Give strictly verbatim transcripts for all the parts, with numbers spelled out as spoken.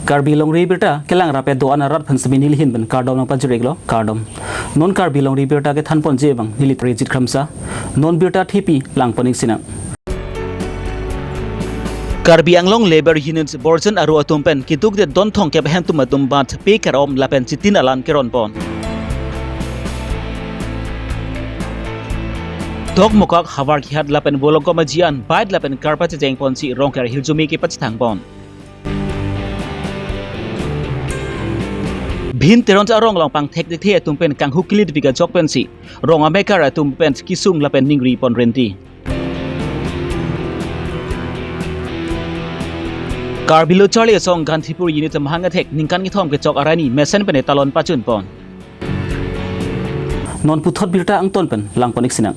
Karbi Longri Abirta kelang rap-et do-an arat aphan sitame nelihin pen kardom nangpajir-iklo, kardom. Non Karbi Longri Abirta kethanponji abang neli Rijit Kramsa. Non birta thepi langpon-ik sinang. Karbi Anglong Labour Union Borjan Aro atum pen keduk det don thomkep ahem atum atum aphan pay kar-om lapen chitin alan keronpon. Dokmoka, Howraghat lapen Bolongkom aji an bike lapen car pachejengponsi Rongker ahirjume kepachethangpon. Bhin Teron arong along pangthek thekthe atum pen kanghu kilit pik ajok pensi rong amekar atum pen kesung lapen ningri pon renti. Karbi Lo Charli Asong Gandhipur Unit amahang athek ningkan kethom kechok arni mesen pen talon pachunpon. Non puthot birta angton pen langpon-ik sinang.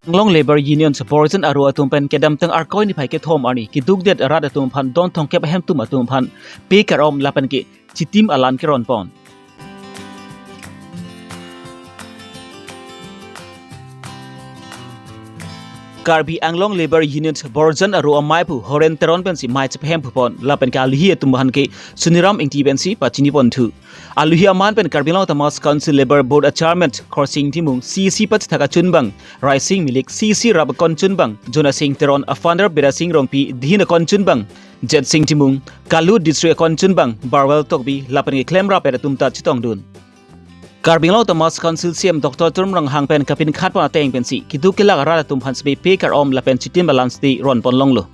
Anglong Labour Union Borjan Aro atum pen kedamtang Arkoi niphai kethom arni keduk det arat atum aphan don thomkep ahem atum atum aphan pay kar-om lapen ke chitin alan keronpon. Karbi Anglong Labour Unit Borjan Aro amei aphu Horen Teron pensi mei chepahemphupon lapen ke aluhi atum aphan ke Suniram Ingti pensi pachiniponthu. Aluhi aman pen Karbi Anglong Autonomous Council Labour Board Chairman Khorsing Timung, C E C pachethak achunbang Raising Milik, C E C rap akon chunbang Jonasing Teron, a founder Birasing Rongpi, dihin akon chunbang Jetsing Timung, Kalu District akon chunbang Barwel Tokbi lapen ke klemrap-et atum ta chetongdun. Karbi Anglong Autonomous Council C E M Doctor Tuliram Ronghang pen kapinkhatpon ateng pensi keduk kelak arat atum aphan sitame pay kar-om lapen chitin alan sitame ronpon longlo.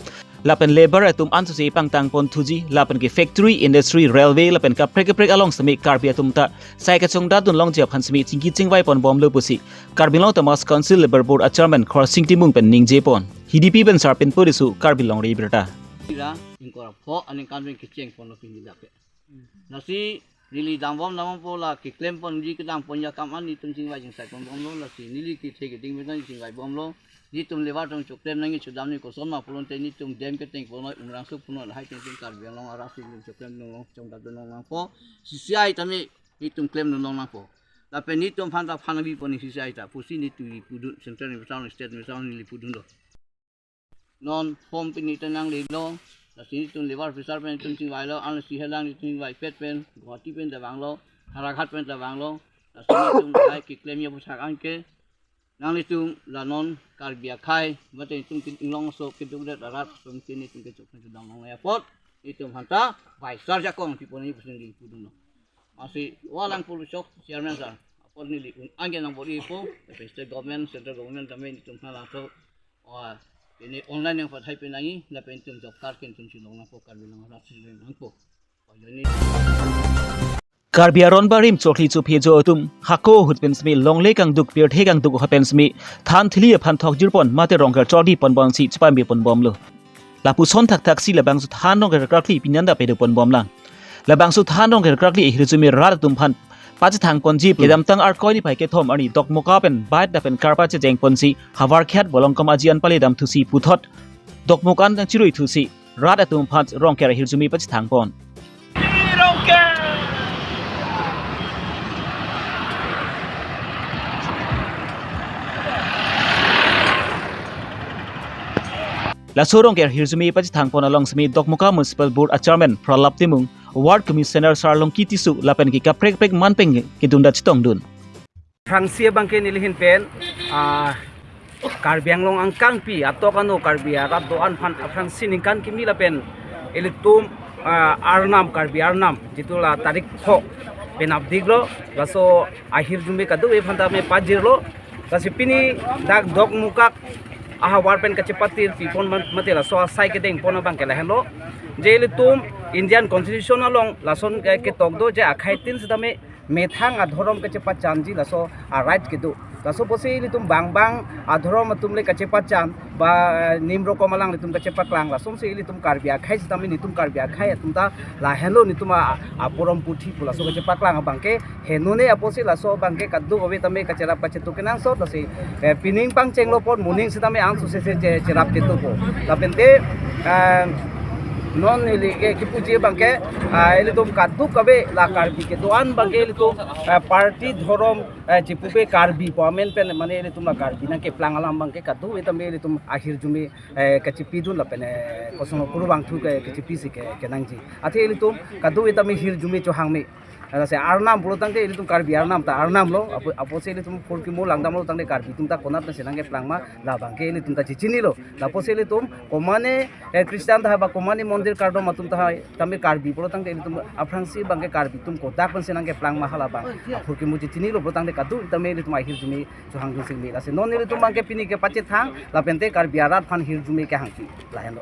Lapen labour atum ansose pangtangponthuji lapen ke factory, industry, railway lapen kaprek kaprek along sitame Karbi atum ta sai kachongdatdun longji aphan sitame chingki chingvaiponbomlo pusi Karbi Anglong Autonomous Council Labour Board a Chairman Khorsing Timung pen ningjepon. Hidipi pen Sarpin Purisu, Karbi Longri Abirta. Ra ingkoi ra pho aningkan pen kechengponlo pini lapen. Lasi neli dambom dambompo, la keklemponji kedamponji akam an netum chingvai chingsaiponbomlo, lasi neli kethe keding pen chingvaibomlo. Netum labour atum choklem nangji sudam ni kosonma pulote netum dam ketengponoi, umrangso punoi, lahai tengteng Karbi Anglong arat si netum choklemdun long, chongdatdun longnangpo. C C I tame netum klemdun longnangpo. Lapen netum aphan ta aphan abipon C C I ta pusi netum pudun, central ni besar, state ni besar neli pudunlo. Non form pini ta nanglelo, lasi netum labour officer pen netum chingvailo, an lasi helang netum chingvaipet pen Guwahati pen ta vanglo, Howraghat pen ta vanglo, lasi netum lahai keklemji aphuthak anke nanglitum la non Karbi akhei, mate netum ke-, inglong aso keduk det arat atum ke netum kechok pen chedam longle apot netum aphan ta Vice Chair jakong piponji pusi neli pudunlo. Lasi walang pulusok Chairman sir, apot neli un anke nangbor-ipo, lapen state government, central government tame netum aphan laso, oh, ini online nangpathai pen nangji, lapen netum job card ke netum chelongnangpo, Karbi Anglong arat chelongnangpo. Oh, ini Karbi aron barim chokli chophe jo atum hako ahut pen sitame longle kangduk, pirthe kangduk ahut pen sitame than thili aphan thokjirpon mate Rongker chordiponbomsi chepambiponbomlo. Lapuson thakthaksi labangso than Rongker krakli pini an ta padoponbomlang. Labangso than Rongker krakli ahirjume rat atum aphan pachethangponji kedamtang Arkoi niphai kethom arni Dokmoka pen bike lapen car pachejengponsi Howraghat Bolongkom aji an paledamthusi puthot Dokmoka an nangchiruithusi rat atum aphan Rongker ahirjume pachethangpon. Laso Rongker ahirjume pachethangpon along sitame Dokmoka Municipal Board a Chairman Pralab Timung, Ward Commissioner Sarlongki Tisso lapen ke kaprek kaprek man pen kedunda chetongdun. Aphrangsi abangke nelihin pen, ah, Karbi Anglong angkangpi atok ano Karbi arat do-an aphan aphrangsi ningkan kimi lapen ilitum, ah, arnam, Karbi arnam jitu la tarik pho penapdiklo, laso ahirjume kadokave aphan tame pajirlo. Lasi pini dak Dokmoka ahavar pen kachepatirpipon man-, mate laso asai kedengpon abangke lahenlo. Je ilitum Indian Constitution along lason ke, ketok do je akhei tin sitame methang adhorom kachepachanji laso a right kedo. Laso pusi ilitum bang bang adhorom atum le kachepachan ba, eh, nimrokom alanglitum kachepaklang. Lasonsi ilitum Karbi akhei sitame netum Karbi akhei atum ta lahenlo netum a, a porom puthi pu laso kachepaklang abangke henone apotsi laso abangke kadokave tame kacherap kachetu kenangsot lasi, eh, pining pangchenglopon moning sitame angsose se che-, cherap ketupo. Lapen te, eh, Non neli ke kipuji abang ke, ah, ilitum kadokave la Karbi kedo-an abang ke ilitum, ah, party dhorom, ah, chipupe Karbi pu amen pen mane ilitum la Karbi nangkeplang alam abang ke kadokave tame ilitum ahirjume, eh, kachipidun lapen, eh, kosong kurvangthu ke kachipisi ke kenangji. Athe ilitum kadokave tame hirjume chohangme. Lasi Arnam pulo tangte ilitum Karbi Arnam ta Arnam lo, apo, apotsi ilitum phurkimo langdamlo tangte Karbi atum ta konat pensi nangkeplang ma, labang ke ilitum ta chichinilo. Lapotsi ilitum komane, eh, Christian ta ba komane mondir kardom atum ta tame Karbi pulo tangte ilitum aphrangsi abang ke Karbi atum kodak pensi nangkeplang ma halabang. Aphurkimo chichinilo pulo tangte kadokave tame ilitum ahirjume chohangdun singme. Lasi non ilitum abang ke pini kepachethang, lapente Karbi arat aphan hirjume kehangpi. Lahenlo.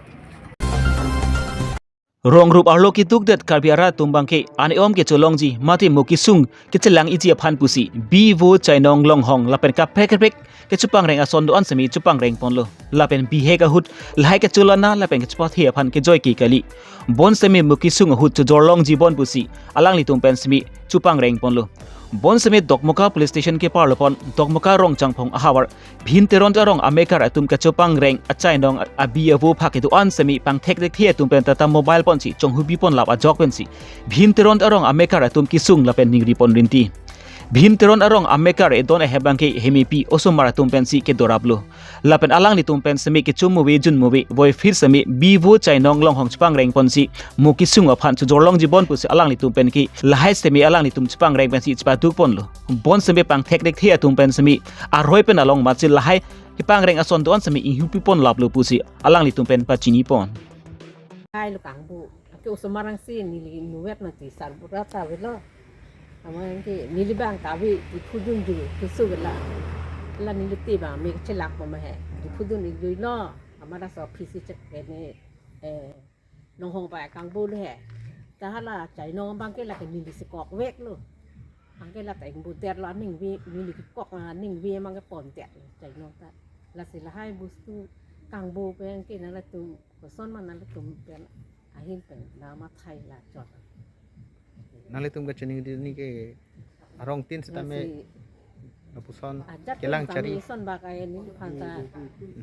Rong rup arlo kedukdet Karbi arat atum abang ke an-e-om kecholongji mate mo kesung kechelang-iji aphan pusi Bi Vo Chainong Longhong lapen kaprek kaprek kechopangreng ason do-an seme chopangreng ponlo. Lapen bihek ahut lahai kecholana lapen kechepathe aphan kejoike kali. Bonseme mo kesung ahut chojorlongji bon pusi alanglitum pen seme chopangreng ponlo. Bonseme Dokmoka Police Station keparlo pon Dokmoka Rongchangphong ahavar Bhim Teron arong amekar atum kachopangreng achainong abi avo phak kedo-an seme pangthek thekthe atum pen Tata Mobile ponsi chonghupi ponlap ajok pensi Bhim Teron arong amekar atum kesung lapen ningri pon rinti. Bhim Teron arong amekar edon ahep abang ke hemepi osomar atum pensi kedoraplo. Lapen alanglitum pen seme kecho move jun move voiphit seme Bi Vo Chainong Longhong chopangreng ponsi mo kesung aphan chojorlongji bon pusi alanglitum pen ke lahai seme alanglitum chopangreng pensi chepaduk ponlo. Bonseme pangthek thekthe atum pen seme aroi pen along matsi lahai kepangreng ason do-an seme inghupi ponlaplo pusi alanglitum pen pachini pon. Hai lo kangbu. Ake osomar angsi neli nuvet nangti sarbura ta avelo. Amat ke neli abang ta ave Diphudun ju keso avela. La neli te abang me chelak pama he. Diphudun ik juilo. Amat laso office chek ke ne, eh, Longhong abang kangbu le he. Ta hala Chainong abang ke lake neli si kokveklo. Anke la ta ingbudet lo, aning ave, neli kekok, ah, aning ave abang ke pondet lo Chainong ta. Lasi lahai bostu kangbu pen ke nanglitum koson ma nanglitum pen ahin pen nangmathai la chot. Nanglitum kachiningri ni ke arong tin setame Lasi lapuson ajat kelang tame chari. Ison bak ai neliphan ta,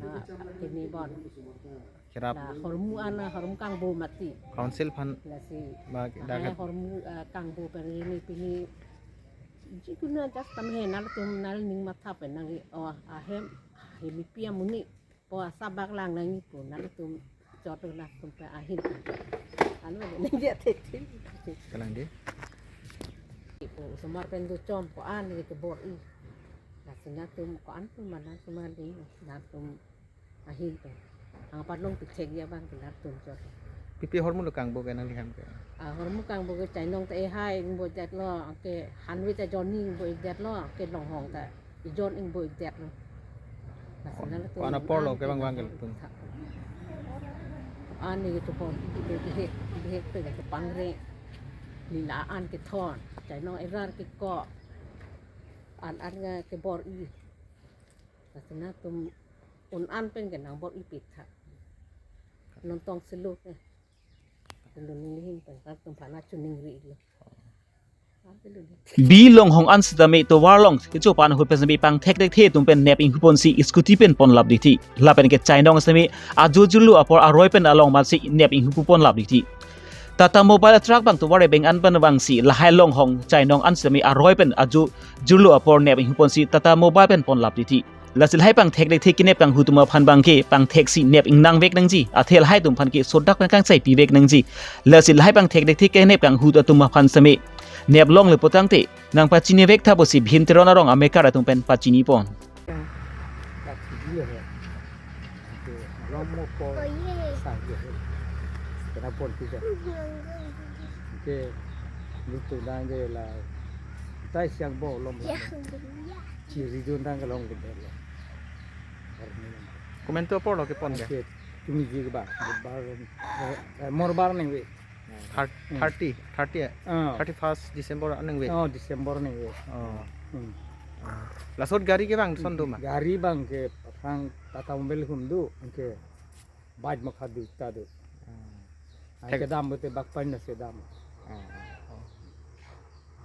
ah, kini bon. Kerap. La hormu an, hormu kangbu mati. Council aphan Lasi ba ahai dagat. Hormu, ah, kangbu pen rini pini. Jikunu ajat tame he nanglitum nangning matha pen nang, oh, ahem, hemepi amonit. Po asap bak lang nangji pu nanglitum chot nangtum pen ahin. Anu nangji athe thi. Kalang di. Ipu osomar pen dochom ko-an ke bor-i. Lasi nangtum ko-an pu mana sumar di nangtum ahin pen. Angpa longpithekji abang ke nangtum chot. Pipi hormu lo kangbu ke nangliham ke? Ah, hormu kangbu ke Chainong ta ehai ingbudet lo, anke hanve ta Johnny ingbudet lo, anke Longhong ta ijon ingbudet lo. Lasi nangtum ko-an apor lo an kevang vang ke nangtum tum. Tha. An ni kecho pon, ke bihek, bihek pen kecho pangre. Neli la an kethon, Chainong erar kekok. An an ke bor-i. Lasi nangtum un an pen ke nangbor-i pitha. Non tong selo ke. Lun nelihin pen nangtum aphan chiningri lo. Bi Longhong an setame tovar along kechopan ahut pen seme pangthek thekthe atum pen nep inghu ponsi scooty pen ponlap dithi. Lapen ke Chainong seme ajo jirlo apor aroi pen along matsi nep inghu ponlap dithi. Tata Mobile atruck abang tovar ebeng an pen vangsi lahai Longhong Chainong an seme aroi pen ajo jirlo apor nep inghu ponsi Tata Mobile pen ponlap dithi. Lasi lahai pangthek thekthe kenep kanghu atum aphan abang ke pangtheksi nep ingnangvek nangji. Athe lahai atum aphan ke sodak pen kangchaipivek nangji. Lasi lahai pangthek thekthe kenep kanghu atum aphan seme nep longle pu tangte nangpachinivek tha pusi Bhim Teron arong amekar atum pen pachini pon. Ke, lutu nang ke la, tai siang bo lom la. Chiri dun nang ke long ke ber la. Komantu apor lo kepon ke? Ke, tumi ji ke ba, bar, eh, eh, morbar neng ve. Thir-, Hmm. thirty, thirty, eh? Ah. Thirty-first December aneng ve? Oh, December neng ve. Oh. Hmm. Laso gari ke bang son do ma? Gari bang ke phang Tata Mobile hum do, ke bike makha duita do. Hmm. Ai thek- kedam bote bak pain na sedam. Hmm.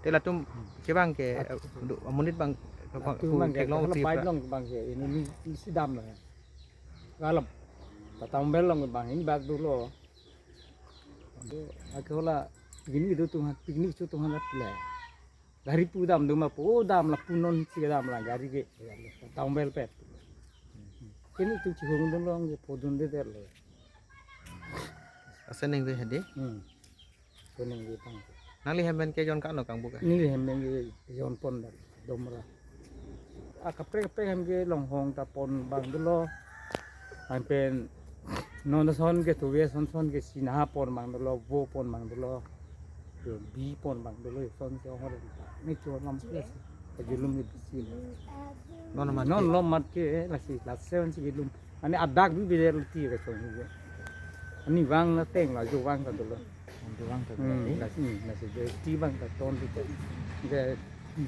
Te latum Hmm. ke bang ke, At- eh, do, amonit bang ke bang, Latum ku bang ke, theklong kalau si bike pra- long bang ke, ini ni, ni sedam lah. Galam. Tata Mobile long bang, ini bak dulu. Ake hala picnic do tum aphan, picnic cho tum aphan la pila. Gari pu dam do ma pu, o dam lapu non si dam la gari ke. Taung bel pet. Kini tu chihung dun long ke podun de der lo. Asa ningve hadi? Hmm. So ningve tang. Nangli hem pen ke jon ka-ano kangbu ka? Neli hem pen ke jon pon der. Domra. A kaprek kaprek hem ke longhong ta pon abang dolo. Hem pen non son ke tuve son son ke sinaha pon abang dolo, vo pon abang dolo. Yo bi pon abang dolo, son ke ongor. Ni chuan lam ke si. Kajulum ni bisi. Non mat non ke? Lom mat ke, eh, lasi, lasi seven si kelum. Ani adak bi bidel ti ke son ke. Ani vang na teng la jo vang ta dolo. Vang ta dolo. Hmm, lasi, lasi de ti vang ta ton ti ke. Ke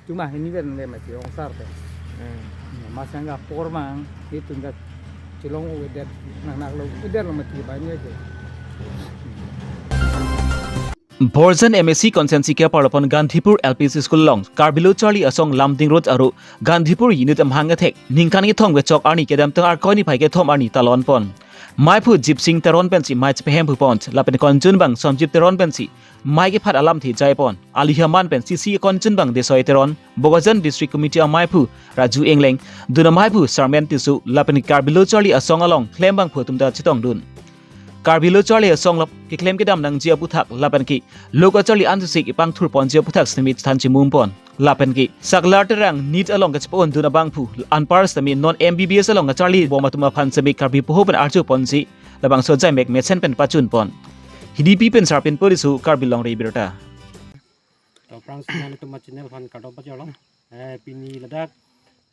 cuma ini kan le mati ongsar te. Hmm. Masang ka por mang, itu enggak celong udah nak nak lo, udah lo mati banyak ke. Borjan M A C constituency ke parlopon Gandhipur L P School along Karbi Lo Charli Asong Lumding Road aro Gandhipur unit amahang athek ningkan kethom kechok arni kedamtang Arkoi niphai kethom arni talon pon. Maiphu Jipsing Teron pensi mai chepehemphu pon, lapen konchun abang Somjip Teron pensi mai kephat alamthe jai pon. Alihaman pen C C konchun abang Desoi Teron, Bokajan District Committee amaiphu Raju Engleng, dun amaiphu Sarmen Tisso, lapen Karbi Lo Charli Asong along klembangphu atum ta chetongdun. Karbi Lo Charli Asong lap keklem kedam nangji aputhak lapen ke lo kacharli an sisik ipangthur ponji aputhak sitame chethan chimum pon. Lapen ke Saklar Terang nit along kachepa-undun abangphu anpar sitame non M B B S along kacharli bom atum aphan sitame Karbi poho pen arju ponji labangso jaimek mesen pen pachun pon. Hidipi pen Sarpin Poriso, Karbi Longri Abirta. To aphrangsi nanglitum achannel aphan kardom pajirlo. Eh, pini ladak,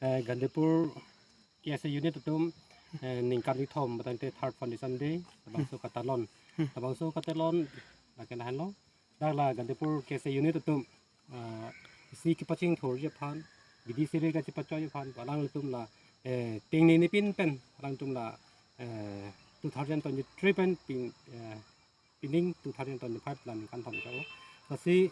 eh, Gandhipur K S A unit atum, eh, ningkan kethom batangte third foundation day, labangso katalon. Labangso katalon, lake lahenlo. Dak la Gandhipur K S A unit atum, ah, isi kepachingthurji aphan, bidi siri kachepachoi aphan, alangtum la, eh, tengnene pin pen, alangtum la, eh, two thousand twenty-three pen pin, eh, pining two thousand twenty-five la ningkan thom chok. Lasi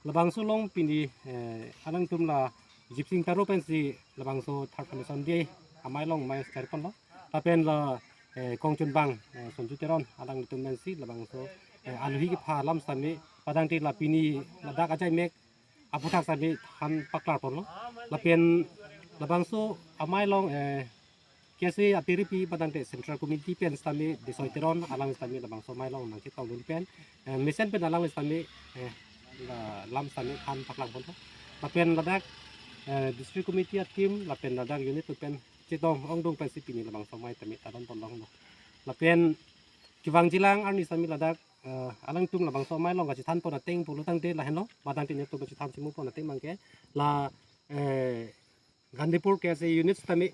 labangso along pini, eh, alangtum la Jipsing Teron pensi labangso third foundation day amei along mai ster ponlo. Lapen la, eh, konchun abang, eh, Somjip Teron alangtum pensi labangso, eh, alohi kepha alam sitame batangte la pini ladak ajaimek aputhak sitame than paklar ponlo. Lapen labangso amei along, eh, K S A atiripi batangte Central Committee pen sitame Desoi Teron alang sitame labangso amei along nangchetongdun pen, eh, mesen pen alang sitame, eh, la, alam sitame than paklang ponlo. Lapen ladak, eh, District Committee a-team lapen ladak unit atum pen chetong ongdung pensi pini labangso amei tame talon ponlonglo. Lapen kevangjilang arni sitame ladak, eh, alangtum labangso amei along kachethan pon ateng pulotangte lahenlo, batangte netum kachethan chimu pon ateng abangke la, eh, Gandhipur K S A unit sitame,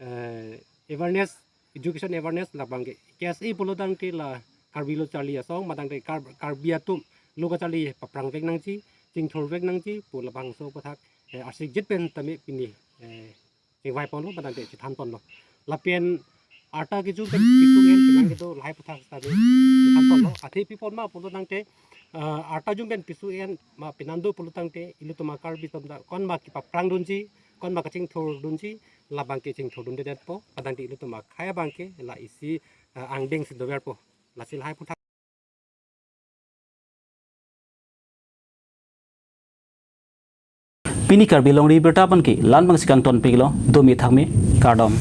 eh, awareness, education awareness labangke K S A pulotangte la Karbi Lo Charli Asong, batangte Kar-, Karbi atum lo kacharli paprang vek nangji, chingthur vek nangji pu labangso aputhak, eh, asikjit pen tame pini, eh, chingvai ponlo, batangte chethan ponlo. Lapen arta kejung pen piso en penang kedo lahai aputhak sitame chethan ponlo. Athe pi pon ma pulotangte, ah, arta jung pen piso en ma penang do pulotangte ilitum a-Karbi atum ta konma kepaprangdunji, konma kachingthurdunji, labangke chingthurdundedetpo, batangte ilitum akhei abangke la isi, ah, angdeng si doverpo. Lasi lahai aputhak. Pini Karbi Longri Abirta abangke la-an abangsi kangtonpiklo, dome thakme, kardom.